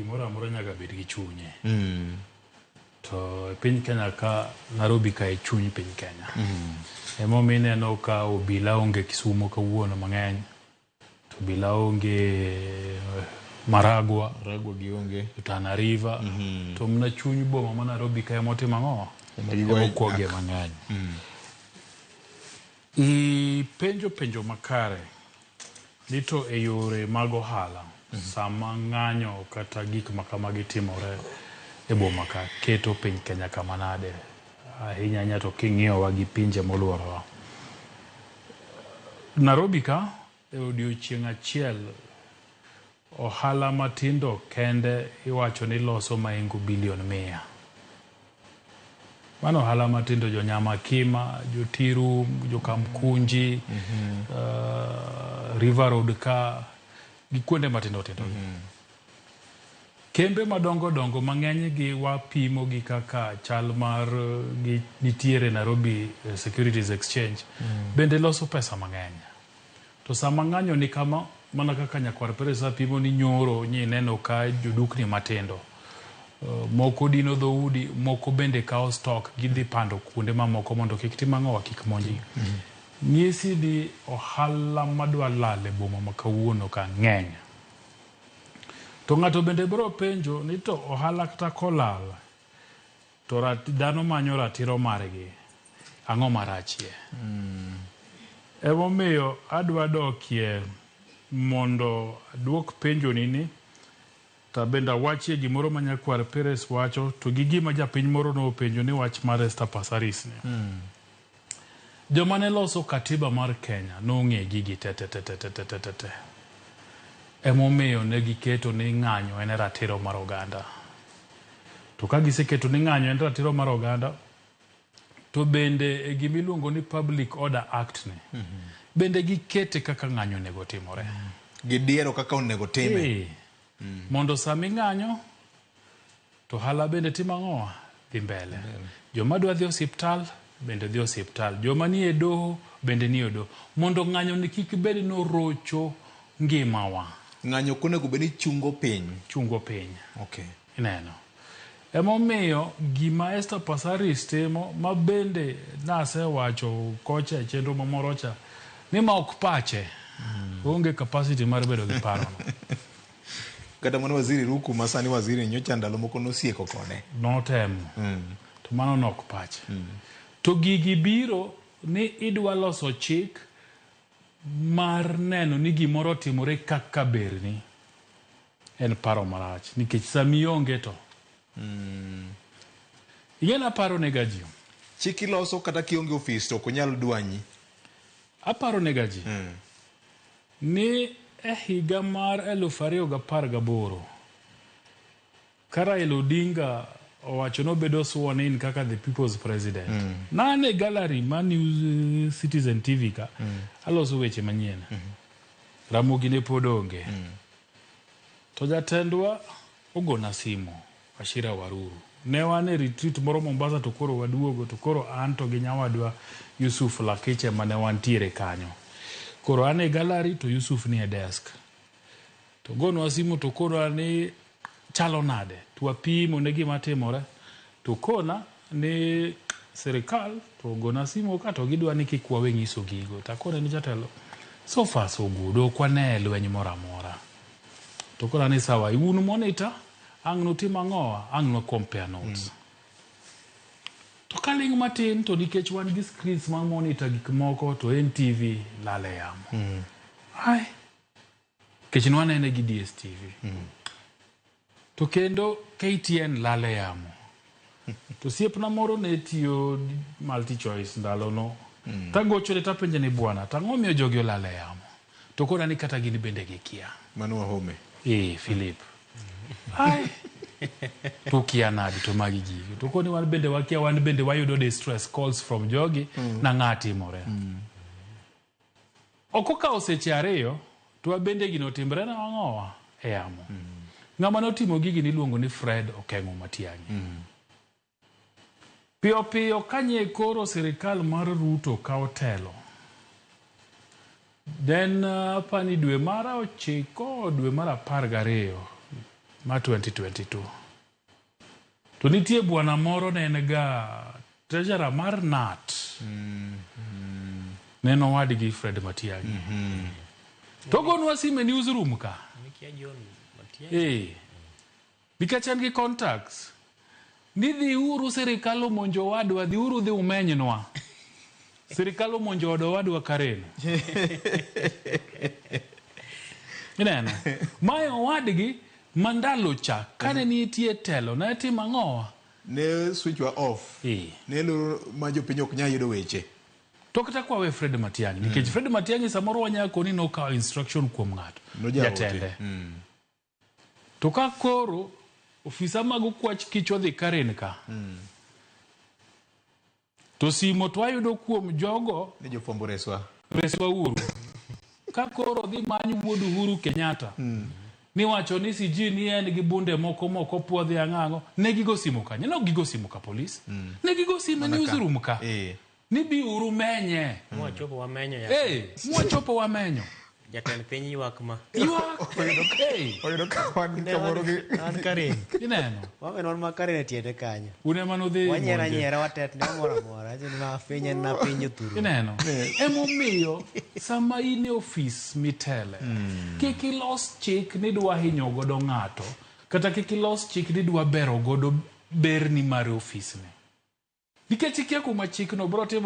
Gimoro amora nyaka bed gi chunye. To e piny Kenya ka, Nairobi ka e chuny piny Kenya. Emomiyo ineno ka obila onge Kisumo kawuono mang'eny. To obila onge Maragwa. Maragwa gionge. To Tana River. To mana chuny boma ma Nairobi ka ema otimo ang'o? Ema gigoye Ema okwogie mang'eny. Ipenjo penjo makare ni to e yore mag ohala sama ng'anyo kata gik ma kamagi timore e boma ka keto piny Kenya kama nade ahinya ahinya to king'iyowa gi pinje moluorowa. Nairobi ka e odiochieng' achiel ohala matindo kende iwacho ni loso mahingo bilion 100. Mano ohala matindo, jo Nyamakima, jo Tiru, jo Kamkunji, River Road ka gi kuonde matindo tindo. Kembe madongo dongo mang'eny gi wapimo gi kaka chal mar gi nitiere Nairobi Securities Exchange bende loso pesa mang'eny. To sama ng'anyo ni kama, mana kaka Nyakwar Perez apimo ni nyoro nyi neno ka jodukni matindo moko dino dhoudi, moko bende kawo stock gidhi pando kuonde mamoko mondo kik tim ang'owa, kik monjgi. Nyisi ni ohala madwa lal e boma ma kawuono ka ng'eny. To ng'ato bende biro penjo ni to ohala kata kolal to dhano manyo ratiro margi, ang'o marachie? Emomiyo adwa dokie mondo aduok penjoni ni to bende awachie gimoro ma Nyakwar Perez wacho to gi gima japiny moro nopenjo ni wach mar Esther Passaris ni. Joma ne loso katiba mar Kenya nong'e gigi te te te te te te te te te. Emomiyo ne giketo ni ng'anyo en ratiro mar oganda. To ka giseketo ni ng'anyo en ratiro mar oganda, to bende e gima iluongo ni Public Order Act ni, bende gikete kaka ng'anyo onego timore. Gidiero kaka onego time. Mondo sama ing'anyo, to ohala bende timo ang'owa? Dhi mbele. Joma dwa dhi osiptal bende dhi osiptal. Joma nie doho bende nie doho. Mondo ng'anyo ni kik bed ni orocho ngimawa. Ng'anyo ok onego bed ni chungo piny. Chungo piny. Okay. Ineno. Emomiyo gima Esther Passaris timo ma bende nasewacho kocha e chenro mamoro cha ni ma ok pache. Onge capacity mar bedo gi parono. Kata mana waziri Ruku ma sani waziri nyocha ndalo moko nosieko kode. Notemo. To mano nok pache. To gigi biro ni idwa loso chik mar neno ni gimoro otimore kaka berni. En paro marach nikech sama ionge to. Ing'e naparo nega ji. Chik iloso kata kionge ofis to ok onyal dwanyi. Aparo nega ji. Ni e higa mar 2018 ka Raila Odinga owacho nobedo sworn in kaka the people's president. Nan e gallery mar New Citizen TV ka aloso weche manyien. Ramogi ne pod onge. To jatendwa ogona simu Wachira Waruru. Ne wan e retreat moro Mombasa to koro waduogo to koro an to gi nyawadwa Yusuf Lakich ema ne wantiere kanyo. Koro an e gallery to Yusuf ni e desk. To gonwa simu to konwa ni chalo nade to wapimo ne gima timore to kona ni sirikal to ogona simu ka to gidwa ni kik wawe nyiso gigo. To akone ni jatelo so far so good ok wane lweny moro amora. To kona ni sawa un monitor ang' nutim ang'owa ang' nwa compare notes. To kaling' matin to nikech wan gi screens ma monitor gik moko to NTV lal e yamo. Ai, nikech nwanene gi DSTV. To kendo KTN lal e yamo. To osiepna moro ne tiyo MultiChoice ndalono. Tagochone tapenje ni bwana, tang'o miyo jogi olal e yamo? To kona ni kata gin bende gikia. Mano Wahome. Philip. Ai. To kia nadi to magi gigo. To koni wan bende wakia, wan bende wayudo distress calls from jogi na ng'a timore. Ok okawo seche 2 to wabende gino timre na ang'owa e yamo. Ng'ama notimo gigi niluongo ni Fred Okengo Matiang'i. Piyo piyo kanye koro sirikal mar Ruto kawo telo. Then apani dwe mar 9 dwe mar 12. Ma 2022. To nitie bwana moro ne en ga treasurer mar KNUT. Ne en owadgi Fred Matiang'i. To ogonwa simu e newsroom ka. Mikia John Matiang'i. Nikech en gi contacts. Ni dhiuru sirikal omonjo owadwa, dhiuru dhi umenynwa. Sirikal omonjo od owadwa Karen. Ineno? Mae owadgi ma ndalo cha kane nitie telo ne timo ang'owa? Ne switch wa off. Ne loro ma jopiny ok nyal yudo weche. To kata kwa we Fred Matiang'i, nikech Fred Matiang'i samoro wanyalo koni nokawo instruction kuom ng'ato, Nojaote. jatende. To ka koro ofisa mag okwach kich odhi Karen ka, to simo to wayudo kuom jogo Ni jofwambo reswa. Reswa uru. Ka koro dhi many wuod Uhuru Kenyatta, niwacho ni CG ni en gi bunde moko mok opuodhi ang'ang'o, ne gigo simo kanye? Ne ok gigo simo ka polis. Ne gigo simo e Mana ka. newsroom ka. Ni bi uru menye. Mwachopo wamenyo ya. Mwachopo wamenyo. Jatend piny ywak ma. Ywak. Oyudo ka wan Ne kamoro gi wan Karen. Ineno? Wawen wan ma Karen e tiende kanyo. Un ema nudhi Wanyiero monje. anyiera watetni wamor amora. Acho ni ma piny en na piny jothuru. Ineno? Emomiyo sama in e ofis mitele, kik ilos chik ni idwa hinyo godo ng'ato, kata kik ilos chik ni idwa bero godo berni mar ofisni. Nikech ikia kuma chikno biro timo.